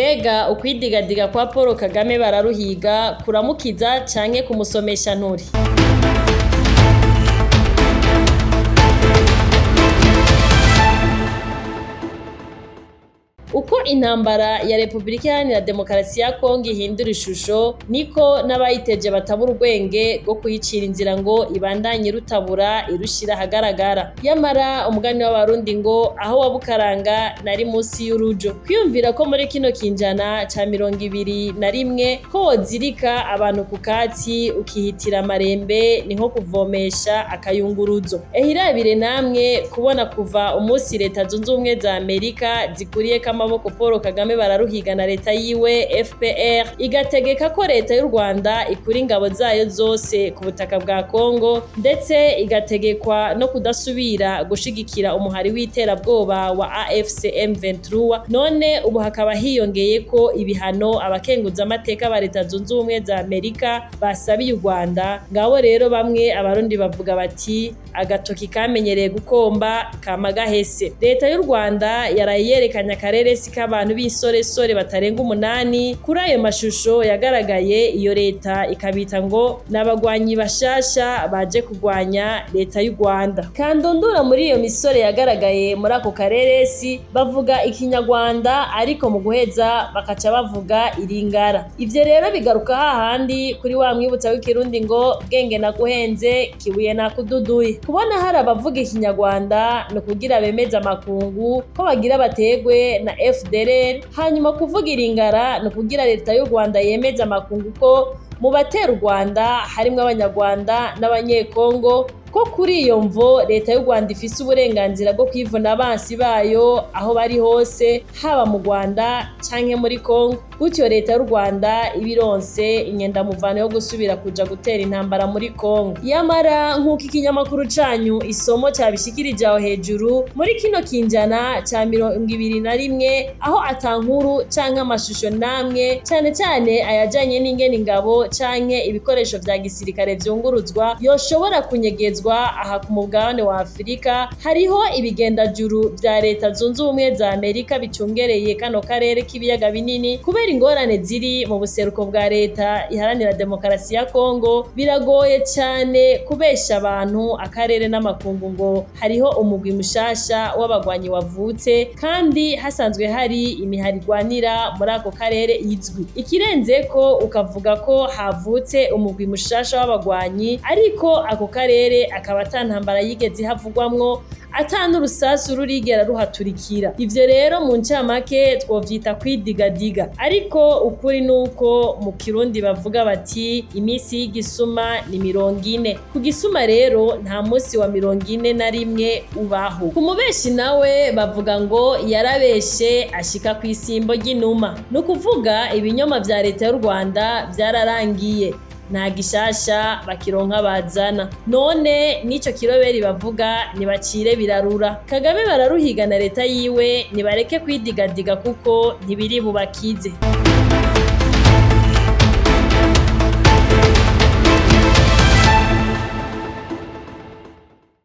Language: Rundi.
Mbega ukwidigadiga kwa Paul Kagame bararuhiga kuramukiza canke kumusomesha nturi? Uko intambara ya Repubulika Iharanira Demokarasi ya Kongo ihindura ishusho, niko n'abayiteje batabura urwenge rwo kuyicira inzira ngo ibandanye irutabura irushira ahagaragara. Yamara umugani w'abarundi ngo aho wabukaranga nari musi y'urujo. Kwiyumvira ko muri kino kinjana ca 21 ko wozirika abantu ku katsi ukihitira amarembe ni nko kuvomesha akayunguruzo. Ehirabire namwe kubona kuva umusi Leta Zunze Ubumwe za Amerika zikuriyeko amaboko Paul Kagame bararuhiga na leta yiwe FPR igategeka ko leta y'u Rwanda ikura ingabo zayo zose ku butaka bwa Kongo ndetse igategekwa no kudasubira gushigikira umuhari w'iterabwoba wa AFC M23. None ubu hakaba hiyongeyeko ibihano abakenguzamateka ba Leta Zunze Ubumwe za Amerika basabiye u Rwanda. Ngabo rero bamwe abarundi bavuga bati agatoki kamenyereye gukomba kama gahese. Leta y'u Rwanda yaraye yerekanye akareresi k'abantu b'insoresore batarenga 8. Kuri ayo mashusho yagaragaye, iyo leta ikabita ngo n'abagwanyi bashasha baje kugwanya leta y'u Rwanda. Kandondora muri iyo misore yagaragaye muri ako kareresi bavuga ikinyarwanda, ariko mu guheza bakaca bavuga iringara. Ivyo rero bigaruka hahandi kuri wa mwibutsa w'ikirundi ngo bwenge naguhenze kibuye nakududuye. Kubona hari abavuga ikinyarwanda ni ukugira bemeze amakungu ko bagira bategwe na FDLR, hanyuma kuvuga iringara ni ukugira leta y'u Rwanda yemeze amakungu ko mu batera u Rwanda harimwo abanyarwanda n'abanyekongo, ko kuri iyo mvo leta y'u Rwanda ifise uburenganzira bwo kwivuna abansi bayo aho bari hose, haba mu Rwanda canke muri Kongo. Gutyo leta y'u Rwanda iba ironse inyendamuvano yo gusubira kuja gutera intambara muri Kongo. Yamara nk'uko ikinyamakuru canyu Isomo cabishikirije aho hejuru, muri kino kinjana ca 21 aho ata nkuru canke amashusho namwe, cane cane ayajanye n'ingene ingabo canke ibikoresho vya gisirikare vyunguruzwa yoshobora kunyegezwa aha ku mugabane wa Afurika, hariho ibigendajuru vya Leta Zunze Ubumwe za Amerika bicungereye kano karere k'ibiyaga binini. Kubera ingorane ziri mu buseruko bwa Leta Iharanira Demokarasi ya Kongo, biragoye cane kubesha abantu akarere n'amakungu ngo hariho umugwi mushasha w'abagwanyi wavutse, kandi hasanzwe hari imihari igwanira muri ako karere izwi. Ikirenzeko ukavuga ko havutse umugwi mushasha w'abagwanyi, ariko ako karere akaba ata ntambara yigeze ihavugwamwo, ata n'urusasu rurigera ruhaturikira. Ivyo rero mu ncamake twovyita kwidigadiga, ariko ukuri nuko mu kirundi bavuga bati imisi y'igisuma ni 40. Ku gisuma rero nta musi wa 41 ubaho. Ku mubeshi nawe bavuga ngo yarabeshe ashika kw'isimbo ry'inuma. Ni ukuvuga ibinyoma vya leta y'u Rwanda vyararangiye, nta gishasha bakironka bazana. None n'ico kiroberi bavuga nibacire birarura. Kagame bararuhiga na leta yiwe nibareke kwidigadiga kuko ntibiri bubakize.